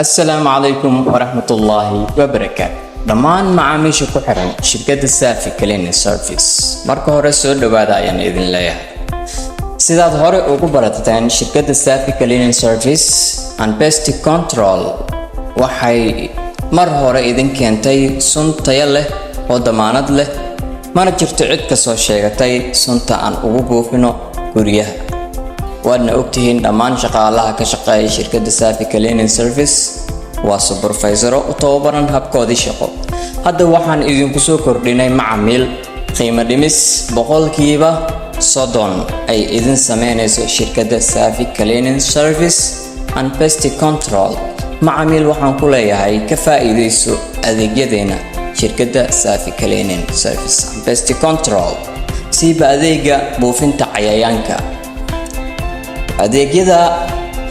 Asalaamu calaykum waraxmatullaahi wabarakaatu. Dhammaan macaamiisha ku xiran shirkadda Saafi Cleaning Service, marka hore soo dhowaada ayaan idin leeyahay. Sidaad hore ugu barateen, shirkadda Saafi Cleaning Service and Pest Control waxay mar hore idin keentay sun tayo leh oo damaanad leh, mana jirto cid kasoo sheegatay sunta aan ugu buufino guryaha. Waadna ogtihiin, dhammaan shaqaalaha ka shaqeeya shirkadda Saafi Cleaning Service waa supervisoro u tababaran habkoodii shaqo. Hadda waxaan idinku soo kordhinay, macamiil, qiimo dhimis 30% ay idin sameynayso shirkadda Saafi Cleaning Service and Pest Control. Macamiil, waxaan ku leeyahay ka faa'iidayso adeegyadeena shirkadda Saafi Cleaning Service and Pest Control, siiba adeega buufinta cayayaanka. Adeegyada,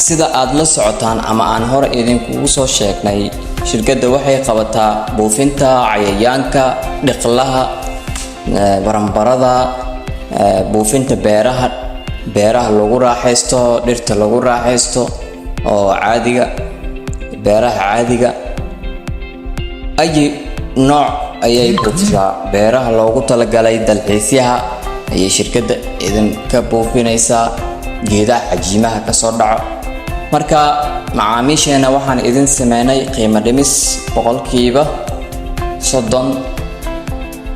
sida aad la socotaan ama aan hore idinkugu soo sheegnay, shirkadda waxay qabataa buufinta cayayaanka, dhiqlaha, baranbarada, buufinta beeraha, beeraha lagu raaxaysto, dhirta lagu raaxaysto oo caadiga, beeraha caadiga, ayi nooc ayay buufisaa. Beeraha loogu talagalay dalxiisyaha ayay shirkadda idinka buufinaysaa, geedaha xajiimaha kasoo dhaco. Marka macaamiisheena waxaan idin sameynay qiimo dhimis 30%.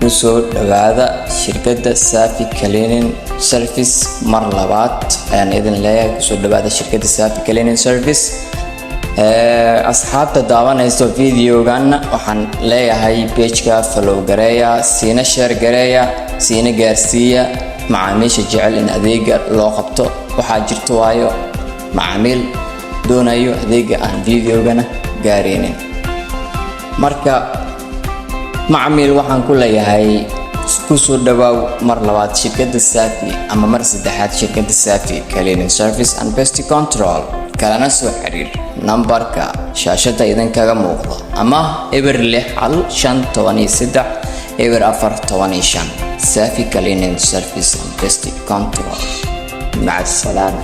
Kusoo dhawaada shirkadda Saafi Cleaning Service. Mar labaad ayaan idin leeyahay, kusoo dhawaada shirkadda Saafi Cleaning Service. Asxaabta daawanayso videogan waxaan leeyahay pageka follow gareeya, siina share gareeya, siina gaarsiiya macaamiisha jecel in adeega loo qabto. Waxaa jirto waayo macaamiil doonayo adeega aan videogana gaaraynin. Marka macmiil, waxaan ku leeyahay kusoo dhawaaw mar labaad shirkadda Saafi ama mar saddexaad shirkadda Saafi Cleaning Service and Pest Control. Kalana soo xiriir nambarka shaashada idinkaga muuqda ama 0615130415. Saafi Cleaning Service and Pest Control, maca asalaama.